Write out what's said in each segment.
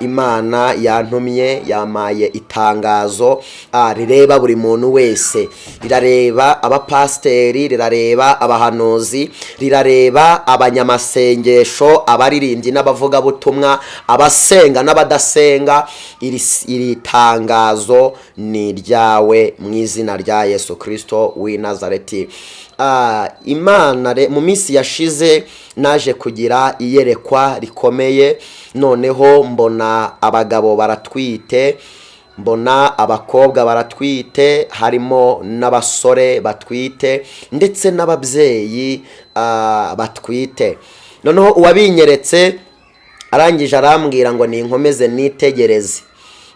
Imana yantumye, yamaye itangazo rireba buri muntu wese, rirareba abapasiteri, rirareba abahanuzi, rirareba abanyamasengesho, abaririmbyi n'abavugabutumwa, abasenga n'abadasenga. Iri tangazo ni iryawe mu izina rya Yesu Kirisito w'i Nazareti. Imana mu minsi yashize naje kugira iyerekwa rikomeye, noneho mbona abagabo baratwite, mbona abakobwa baratwite, harimo n'abasore batwite ndetse n'ababyeyi batwite. Noneho uwabinyeretse arangije arambwira ngo ninkomeze nitegereze.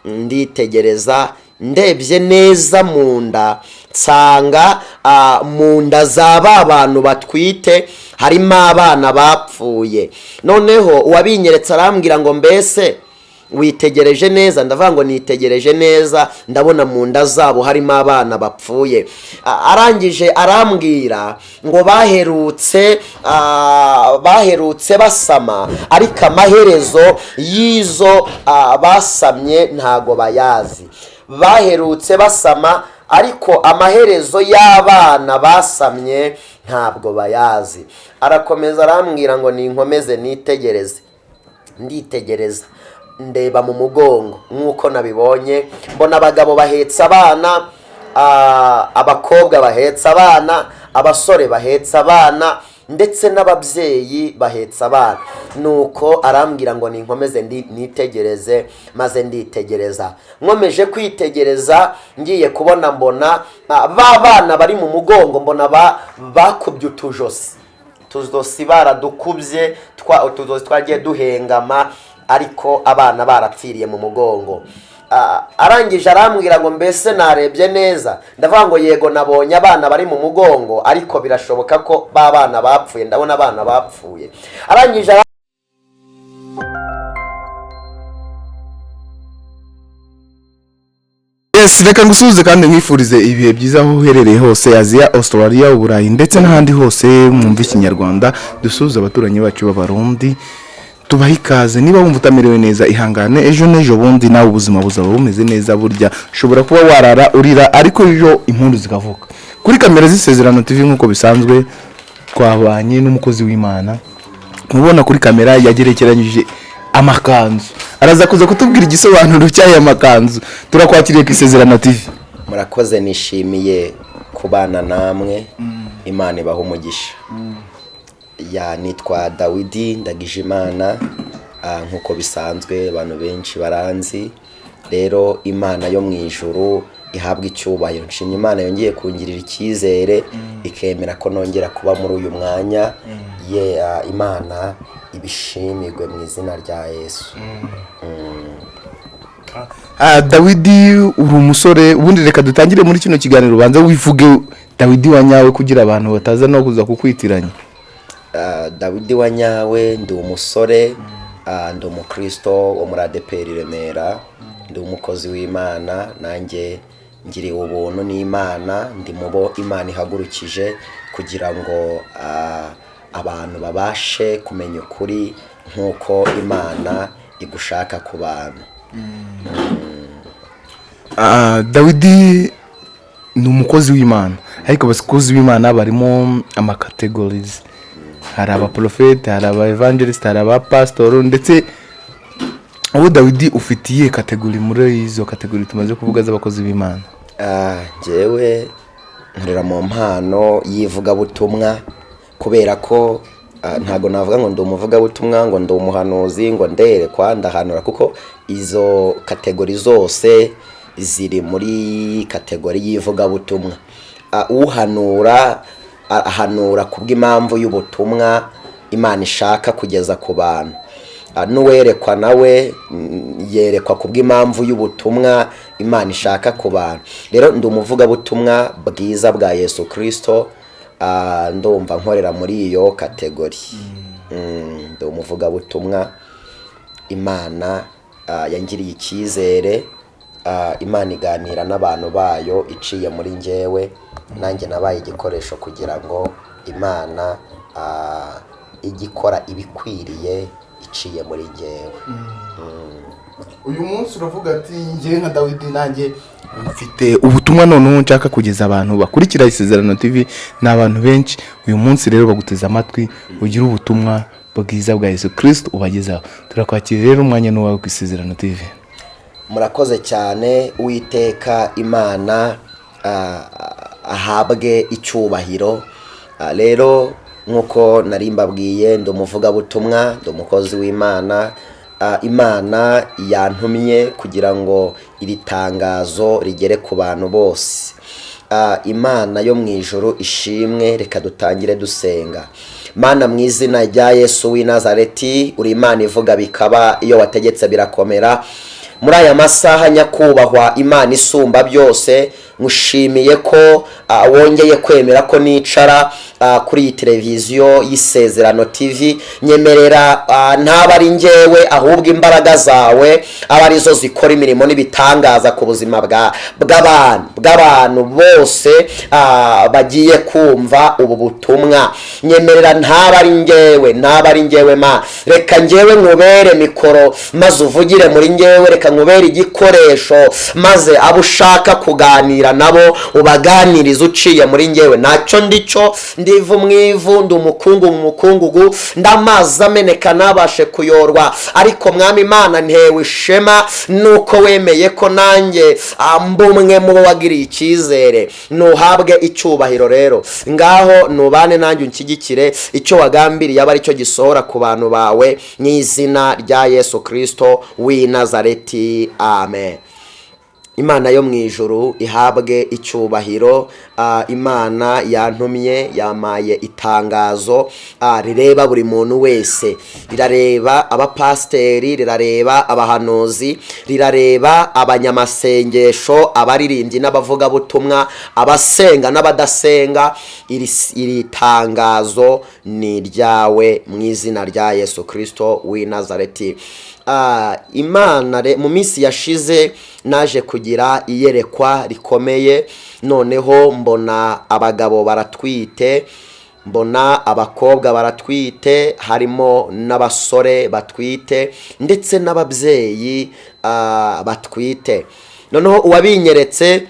Nditegereza, ndebye neza mu nda nsanga mu nda za ba bantu batwite harimo abana bapfuye. Noneho uwabinyeretse arambwira ngo mbese witegereje neza? Ndavuga ngo nitegereje neza, ndabona mu nda zabo harimo abana bapfuye. Arangije arambwira ngo baherutse basama, ariko amaherezo y'izo basamye ntago bayazi. Baherutse basama, ariko amaherezo y'abana basamye ntabwo bayazi. Arakomeza arambwira ngo ninkomeze nitegereze. Nditegereza, ndeba mu mugongo nk'uko nabibonye, mbona abagabo bahetse abana, abakobwa bahetse abana, abasore bahetse abana, ndetse n'ababyeyi bahetse abana. Nuko arambwira ngo ninkomeze nitegereze, maze nditegereza. Nkomeje kwitegereza, ngiye kubona mbona ba bana bari mu mugongo, mbona bakubye utujosi, utujosi baradukubye, utujosi twagiye duhengama, ariko abana barapfiriye mu mugongo. Arangije arambwira ngo mbese narebye neza? Ndavuga ngo yego, nabonye abana bari mu mugongo, ariko birashoboka ko ba bana bapfuye, ndabona abana bapfuye. Arangije Yes, reka ngusuhuze kandi nkwifurize ibihe byiza aho uherereye hose, Aziya, Australia, Uburayi ndetse n'ahandi hose mwumva Ikinyarwanda. Dusuhuze abaturanyi bacu b'Abarundi, tubahe ikaze. Niba wumva utamerewe neza, ihangane, ejo n'ejo bundi nawe ubuzima buzaba bumeze neza. Burya ushobora kuba warara urira, ariko ejo impundu zikavuka. Kuri kamera z'Isezerano TV, nk'uko bisanzwe, twabanye n'umukozi w'Imana. Mubona kuri kamera yagerekeranyije amakanzu, araza kuza kutubwira igisobanuro cy'aya makanzu. Turakwakiriye ku Isezerano TV. Murakoze, nishimiye kubana namwe, Imana ibaha umugisha. Ya, nitwa Dawidi Ndagijimana, nk'uko bisanzwe abantu benshi baranzi. Rero Imana yo mu ijuru ihabwa icyubahiro. Nshimye Imana yongeye kungirira icyizere, ikemera ko nongera kuba muri uyu mwanya. Ye, Imana ibishimirwe mu izina rya Yesu. Dawidi, uri umusore. Ubundi reka dutangire muri kino kiganiro, ubanza wivuge Dawidi wa nyawe kugira abantu bataza no kuza kukwitiranya. Dawidi wa nyawe, ndi umusore, ndi umukristo wo muri ADEPR Remera, ndi umukozi w'Imana. Nanjye ngiriwe ubuntu n'Imana, ndi mu bo Imana ihagurukije kugira ngo abantu babashe kumenya ukuri nk'uko Imana igushaka ku bantu. Dawidi ni umukozi w'Imana, ariko abakozi b'Imana barimo amacategories. Hari abaprofete, hari aba evangelist, hari abapasitori. Ndetse ubu Dawidi ufitiye category muri izo category tumaze kuvuga z'abakozi b'Imana? Njyewe nkorera mu mpano y'ivugabutumwa, kubera ko ntago navuga ngo ndi umuvugabutumwa, ngo ndi umuhanuzi, ngo nderekwa, ndahanura, kuko izo category zose ziri muri category y'ivugabutumwa. Uhanura ahanura kubw'impamvu y'ubutumwa Imana ishaka kugeza ku bantu. N'uwerekwa nawe yerekwa kubw'impamvu y'ubutumwa Imana ishaka ku bantu. Rero ndi umuvugabutumwa bwiza bwa Yesu Kirisito, ndumva nkorera muri iyo category. Ndi umuvugabutumwa. Imana yangiriye icyizere, Imana iganira n'abantu bayo iciye muri njyewe, nanjye nabaye igikoresho kugira ngo Imana ijye ikora ibikwiriye iciye muri njyewe. Uyu munsi uravuga ati: "Njye nka Dawidi, nanjye mfite ubutumwa noneho nshaka kugeza abantu bakurikira Isezerano TV." Ni abantu benshi uyu munsi rero baguteze amatwi, ugira ubutumwa bwiza bwa Yesu Kirisito ubagezaho. Turakwakira rero, umwanya n'uwawe ku Isezerano TV. Murakoze cyane. Uwiteka Imana ahabwe icyubahiro. Rero nk'uko nari mbabwiye, ndi umuvugabutumwa, ndi umukozi w'Imana. Imana yantumye kugira ngo iri tangazo rigere ku bantu bose. Imana yo mu ijuru ishimwe. Reka dutangire dusenga. Mana, mu izina rya Yesu w'i Nazareti, uri Imana ivuga bikaba, iyo wategetse birakomera. Muri aya masaha, nyakubahwa Imana isumba byose, nkushimiye ko wongeye kwemera ko nicara kuri iyi televiziyo y'Isezerano TV. Nyemerera ntaba ari njyewe, ahubwo imbaraga zawe aba arizo zikora imirimo n'ibitangaza ku buzima bw'abantu bose bagiye kumva ubu butumwa. Nyemerera ntaba ari njyewe, ntaba ari njyewe ma. Reka njyewe nkubere mikoro maze uvugire muri njyewe. Reka nkubere igikoresho maze abo ushaka kuganira nabo ubaganirize uciye muri njyewe. Ntacyo ndicyo, ndivu mu ivu, ndi umukungu mu mukungugu, ndamazi ameneka ntabashe kuyorwa. Ariko Mwami Imana, ntewe ishema nuko wemeye ko nanjye mba umwe mu bo wagiriye icyizere. Ntuhabwe icyubahiro rero. Ngaho nubane nanjye, unshyigikire, icyo wagambiriye aba aricyo gisohora ku bantu bawe, mu izina rya Yesu Kirisito w'i Nazareti, amen. Imana yo mu ijuru ihabwe icyubahiro. Imana yantumye, yamaye itangazo rireba buri muntu wese. Rirareba abapasiteri, rirareba abahanuzi, rirareba abanyamasengesho, abaririmbyi n'abavugabutumwa, abasenga n'abadasenga. Iri tangazo ni iryawe mu izina rya Yesu Kirisito w'i Nazareti. Imana mu minsi yashize naje kugira iyerekwa rikomeye. Noneho mbona abagabo baratwite, mbona abakobwa baratwite, harimo n'abasore batwite, ndetse n'ababyeyi batwite. Noneho uwabinyeretse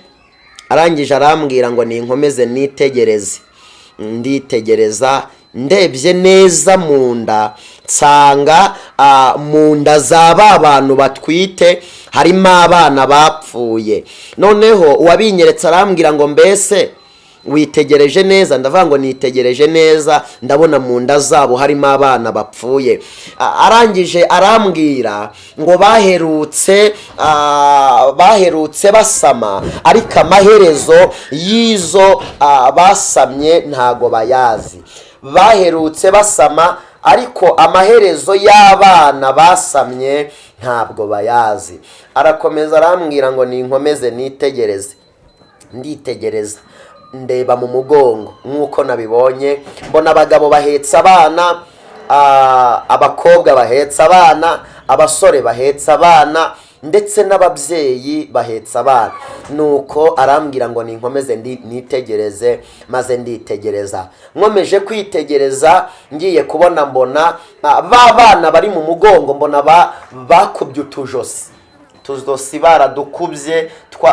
arangije arambwira ngo ninkomeze nitegereze. Nditegereza, ndebye neza mu nda nsanga mu nda za ba bantu batwite harimo abana bapfuye. Noneho uwabinyeretse arambwira ngo: "Mbese witegereje neza?" Ndavuga ngo: "Nitegereje neza, ndabona mu nda zabo harimo abana bapfuye." Arangije arambwira ngo baherutse basama, ariko amaherezo y'izo basamye ntago bayazi. Baherutse basama, ariko amaherezo y'abana basamye ntabwo bayazi. Arakomeza arambwira ngo ninkomeze nitegereze. Nditegereza, ndeba mu mugongo nk'uko nabibonye, mbona abagabo bahetse abana, abakobwa bahetse abana, abasore bahetse abana, ndetse n'ababyeyi bahetse abana. Nuko arambwira ngo ninkomeze nitegereze, maze nditegereza. Nkomeje kwitegereza, ngiye kubona mbona ba bana bari mu mugongo, mbona bakubye utujosi, utuzosi baradukubye,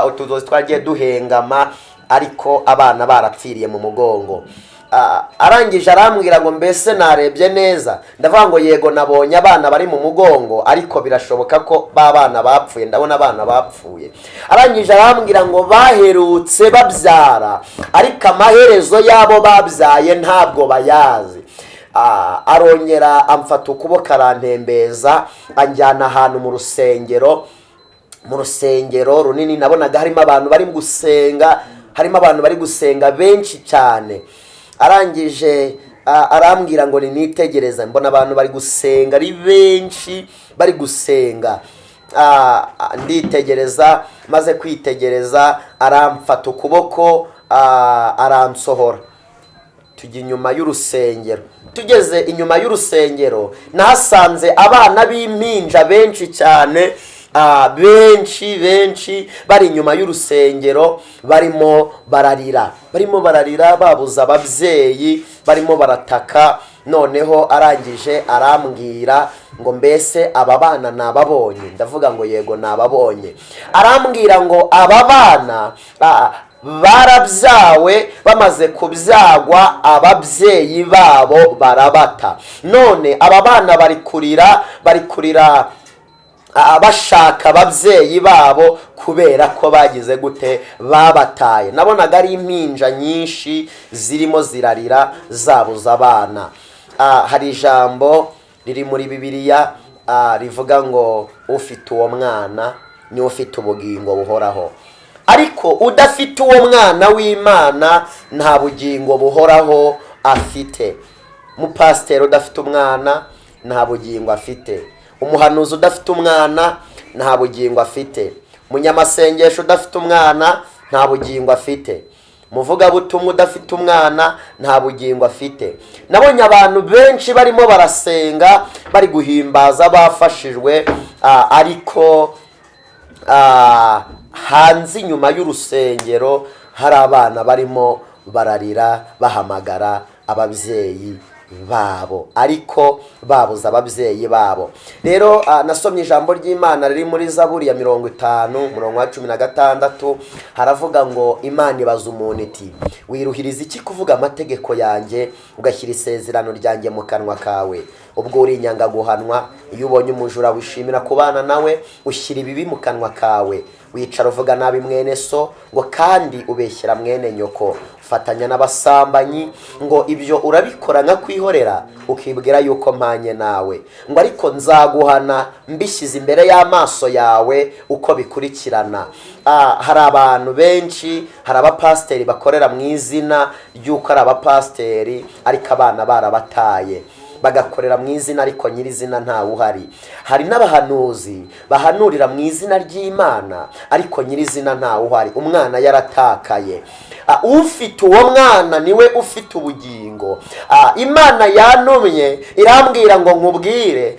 utuzosi twagiye duhengama, ariko abana barapfiriye mu mugongo. Arangije arambwira ngo: "Mbese narebye neza?" Ndavuga ngo: "Yego, nabonye abana bari mu mugongo, ariko birashoboka ko ba bana bapfuye, ndabona abana bapfuye." Arangije arambwira ngo baherutse babyara, ariko amaherezo y'abo babyaye ntabwo bayazi. Arongera amfata ukuboko, arantembeza, anjyana ahantu mu rusengero, mu rusengero runini. Nabonaga harimo abantu bari gusenga, harimo abantu bari gusenga benshi cyane. Arangije arambwira ngo ninitegereza, mbona abantu bari gusenga ari benshi, bari gusenga. Nditegereza, maze kwitegereza aramfata ukuboko, aransohora, tujya inyuma y'urusengero. Tugeze inyuma y'urusengero, nahasanze abana b'impinja benshi cyane, benshi benshi bari inyuma y'urusengero, barimo bararira, barimo bararira, babuze ababyeyi, barimo barataka. Noneho arangije arambwira ngo: "Mbese aba bana nababonye?" Ndavuga ngo: "Yego, nababonye." Arambwira ngo aba bana barabyawe, bamaze kubyagwa ababyeyi babo barabata. None aba bana bari kurira, bari kurira bashaka ababyeyi babo kubera ko bagize gute? Babataye. Nabonaga ari impinja nyinshi zirimo zirarira zabuze abana. Hari ijambo riri muri Bibiliya rivuga ngo ufite uwo mwana niwe ufite ubugingo buhoraho, ariko udafite uwo mwana w'Imana nta bugingo buhoraho afite. Umupasiteri udafite umwana nta bugingo afite. Umuhanuzi udafite umwana nta bugingo afite. Umunyamasengesho udafite umwana nta bugingo afite. Umuvugabutumwa udafite umwana nta bugingo afite. Nabonye abantu benshi barimo barasenga, bari guhimbaza, bafashijwe, ariko hanze inyuma y'urusengero hari abana barimo bararira, bahamagara ababyeyi babo, ariko babuze ababyeyi babo. Rero nasomye ijambo ry'Imana riri muri Zaburi ya 50, umurongo wa 16. Haravuga ngo Imana ibaza umuntu iti: "Wiruhiriza iki kuvuga amategeko yanjye, ugashyira isezerano ryanjye mu kanwa kawe, ubwo uri inyangaguhanwa? Iyo ubonye umujura wishimira kubana nawe, ushyira ibibi mu kanwa kawe. Wicara uvuga nabi mwene so, ngo kandi ubeshyera mwene nyoko, ufatanya n'abasambanyi, ngo ibyo urabikora nka kwihorera, ukibwira yuko mpanye nawe, ngo ariko nzaguhana mbishyize imbere y'amaso yawe uko bikurikirana." Hari abantu benshi, hari abapasiteri bakorera mu izina ry'uko ari abapasiteri, ariko abana barabataye, bagakorera mu izina ariko nyirizina ntawe uhari. Hari n'abahanuzi bahanurira mu izina ry'Imana, ariko nyirizina ntawe uhari, umwana yaratakaye. Ufite uwo mwana niwe ufite ubugingo. Imana yantumye irambwira ngo nkubwire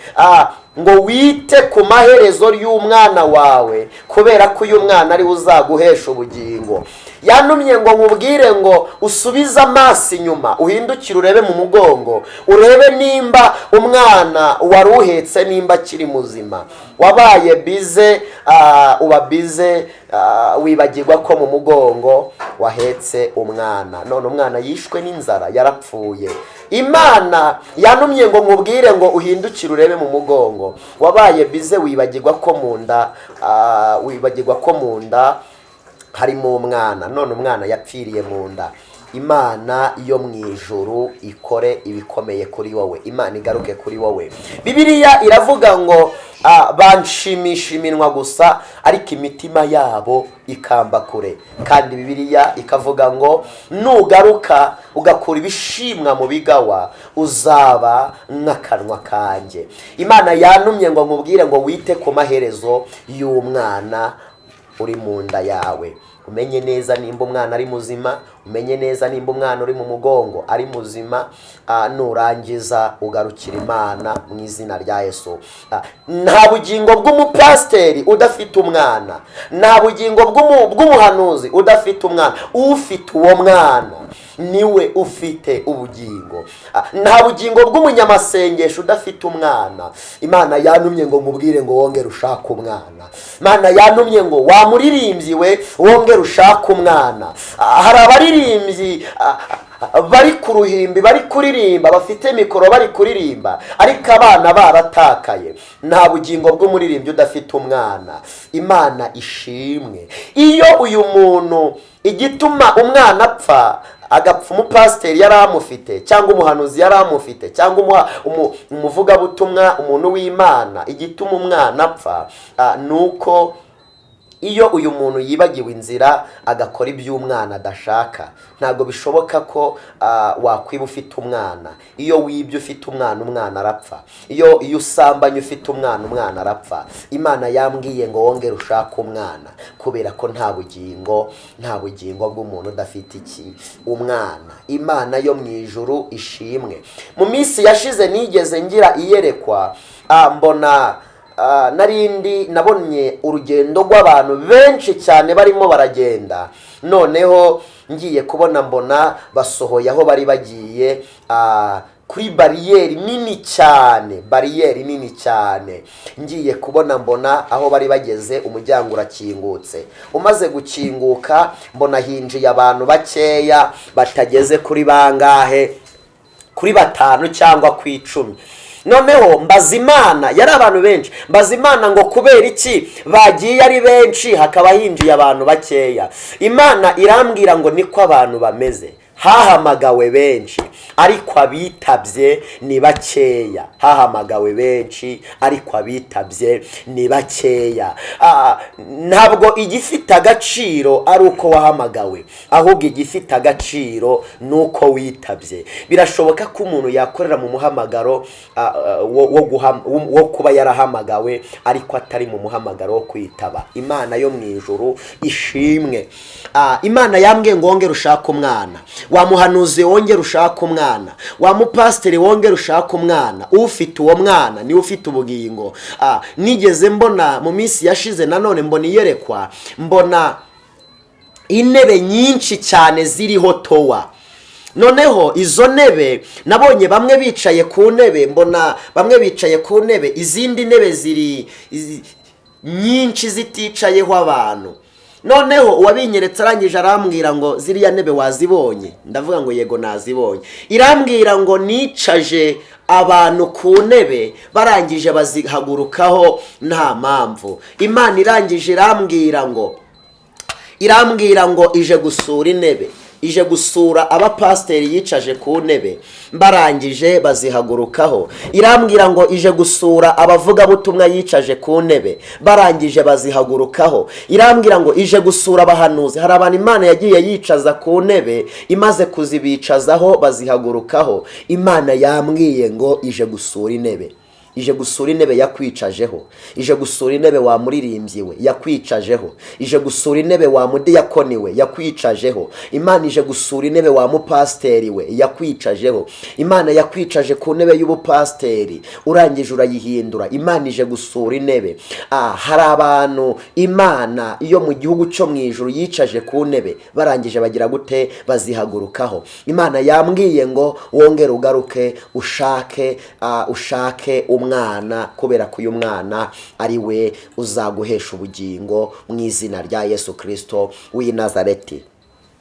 ngo wite ku maherezo y'umwana wawe, kubera ko uyu mwana ariwe uzaguhesha ubugingo. Yantumye ngo nkubwire ngo usubize amaso inyuma, uhindukire urebe mu mugongo, urebe nimba umwana wari uhetse nimba akiri muzima. Wabaye busy, uba busy, wibagirwa ko mu mugongo wahetse umwana. None umwana yishwe n'inzara, yarapfuye. Imana yantumye ngo nkubwire ngo uhindukire urebe mu mugongo. Wabaye busy, wibagirwa ko mu nda harimo umwana. None umwana yapfiriye mu nda. Imana yo mu ijuru ikore ibikomeye kuri wowe, Imana igaruke kuri wowe. Bibiliya iravuga ngo banshimisha iminwa gusa, ariko imitima yabo ikamba kure. Kandi Bibiliya ikavuga ngo nugaruka ugakura ibishimwa mu bigawa, uzaba nk'akanwa kanjye. Imana yantumye ngo nkubwire ngo wite ku maherezo y'umwana uri mu nda yawe, umenye neza nimba umwana ari muzima, umenye neza nimba umwana uri mu mugongo ari muzima. Nurangiza ugarukira Imana mu izina rya Yesu. Nta bugingo bw'umupasiteri udafite umwana, nta bugingo bw'umuhanuzi udafite umwana. Ufite uwo mwana niwe ufite ubugingo. Nta bugingo bw'umunyamasengesho udafite umwana. Imana yantumye ngo nkubwire ngo wongere ushake umwana. Imana yantumye ngo wa muririmbyi we, wongere ushake umwana. Hari abaririmbyi bari ku ruhimbi, bari kuririmba, bafite mikoro bari kuririmba, ariko abana baratakaye. Nta bugingo bw'umuririmbyi udafite umwana. Imana ishimwe. Iyo uyu muntu, igituma umwana apfa, agapfa umupasiteri yari amufite, cyangwa umuhanuzi yari amufite, cyangwa umuvugabutumwa, umuntu w'Imana, igituma umwana apfa ni uko iyo uyu muntu yibagiwe inzira, agakora iby'umwana adashaka. Ntabwo bishoboka ko wakwiba ufite umwana. Iyo wibye ufite umwana, umwana arapfa. Iyo usambanye ufite umwana, umwana arapfa. Imana yambwiye ngo wongere ushake umwana, kubera ko nta bugingo, nta bugingo bw'umuntu udafite iki? Umwana. Imana yo mu ijuru ishimwe. Mu minsi yashize nigeze ngira iyerekwa, mbona narindi nabonye urugendo rw'abantu benshi cyane barimo baragenda. Noneho ngiye kubona mbona basohoye aho bari bagiye. Kuri bariyeri nini cyane, bariyeri nini cyane. Ngiye kubona mbona aho bari bageze umuryango urakingutse. Umaze gukinguka mbona hinjiye abantu bakeya batageze kuri bangahe, kuri batanu cyangwa ku 10. Noneho mbaza Imana, yari abantu benshi, mbaza Imana ngo kubera iki bagiye ari benshi hakaba hinjiye abantu bakeya? Imana irambwira ngo niko abantu bameze. Hahamagawe benshi ariko abitabye ni bakeya. Hahamagawe benshi ariko abitabye ni bakeya. Ntabwo igifite agaciro ari uko wahamagawe, ahubwo igifite agaciro ni uko witabye. Birashoboka ko umuntu yakorera mu muhamagaro wo kuba yarahamagawe ariko atari mu muhamagaro wo kwitaba. Imana yo mu ijuru ishimwe. Imana yambwiye ngo wongere ushake umwana. Wa muhanuzi, wongere ushake umwana. Wa mupasiteri, wongere ushake umwana. Ufite uwo mwana niwe ufite ubugingo. Nigeze mbona mu minsi yashize nanone, mbona iyerekwa, mbona intebe nyinshi cyane ziriho towa. Noneho izo ntebe nabonye bamwe bicaye ku ntebe, mbona bamwe bicaye ku ntebe, izindi ntebe ziri nyinshi ziticayeho abantu. Noneho uwabinyeretse arangije arambwira ngo ziriya ntebe wazibonye? Ndavuga ngo yego, nazibonye. Irambwira ngo nicaje abantu ku ntebe, barangije bazihagurukaho nta mpamvu. Imana irangije irambwira ngo ije gusura intebe, ije gusura abapasiteri yicaje ku ntebe, barangije bazihagurukaho. Irambwira ngo ije gusura abavugabutumwa yicaje ku ntebe, barangije bazihagurukaho. Irambwira ngo ije gusura abahanuzi. Hari abantu Imana yagiye yicaza ku ntebe, imaze kuzibicazaho bazihagurukaho. Imana yambwiye ngo ije gusura intebe, ije gusura intebe yakwicajeho, ije gusura intebe wa muririmbyi we yakwicajeho, ije gusura intebe wa mudiyakoni we yakwicajeho. Imana ije gusura intebe wa mupasiteri we yakwicajeho. Imana yakwicaje ku ntebe y'ubupasiteri, urangije urayihindura. Imana ije gusura intebe. Hari abantu Imana iyo mu gihugu cyo mu ijuru yicaje ku ntebe, barangije bagira gute? Bazihagurukaho. Imana yambwiye ngo wongere ugaruke ushake umwana, kubera ko uyu mwana ari we uzaguhesha ubugingo mu izina rya Yesu Kirisito w'i Nazareti.